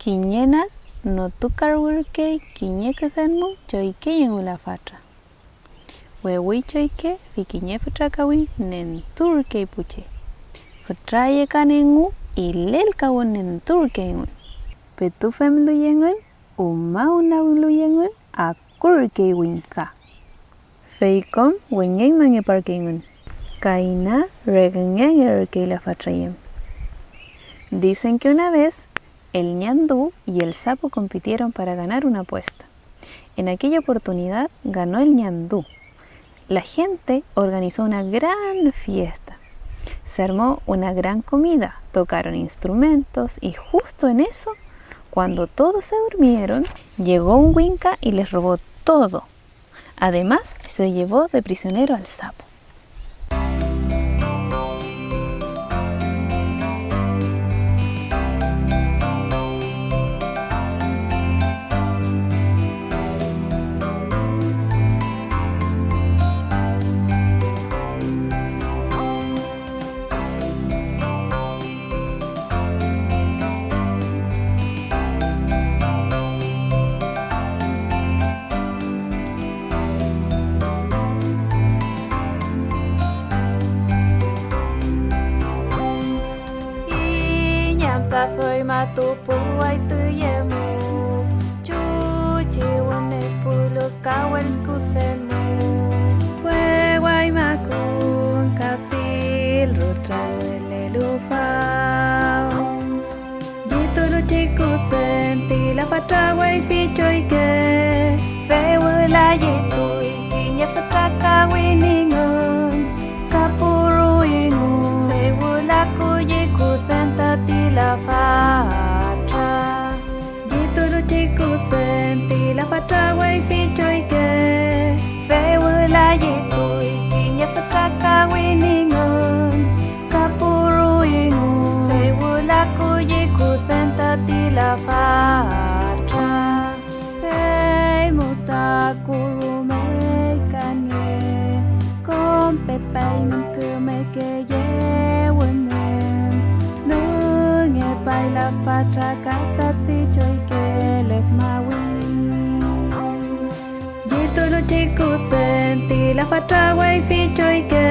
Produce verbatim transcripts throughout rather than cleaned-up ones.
Kiñe nag notukaruwürkey kiñe küden mu choyke engu lafatra. Wewi choyke, fey kiñe fütra kawiñ nenturkey pu che. Fütra yekan engu ilelkawün nenturkey engün. Petu femluy engün, umawnagluy engün, akurkey wingka. Fey kom weñeñmangeparkeyngün, ka ina regngengerkey lafatra yem. Dicen que una vez el ñandú y el sapo compitieron para ganar una apuesta. En aquella oportunidad ganó el ñandú. La gente organizó una gran fiesta. Se armó una gran comida, tocaron instrumentos y justo en eso, cuando todos se durmieron, llegó un wingka y les robó todo. Además, se llevó de prisionero al sapo. Kiñe am ta doy matu puway tüye mu, chuchi wüne pulu ka wellku den mu. Weway makun ka fill rütrawülelu faw. Llitulu chikufen ti lafatra wayfi choyke, fey wüla llituy kiñe fütra kawiñ engün, ka puruy engu, fey wüla kulli kuden tati lafatra. Llitulu chikufen ti lafatra wayfi choyke, fey wüla llituy kiñe fütra kawiñ engün. Ka puruy engu, fey wüla kulli kuden tati lafatra. Fey mu ta kurumey kange, kom pepayngün kümeke yewün em. Nüngepay lafatra ka tati choyke lefmawi. Llitulu chikufen ti lafatra wayfi choyke,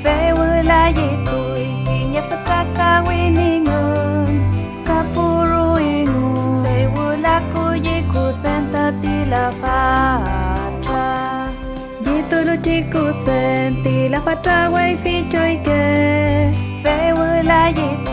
fey wüla llituy kiñe fütra kawiñ engün, ka puruy engu, fey wüla kulli kuden tati lafatra. Llitulu chikufen ti lafatra wayfi choyke, fey wüla llituy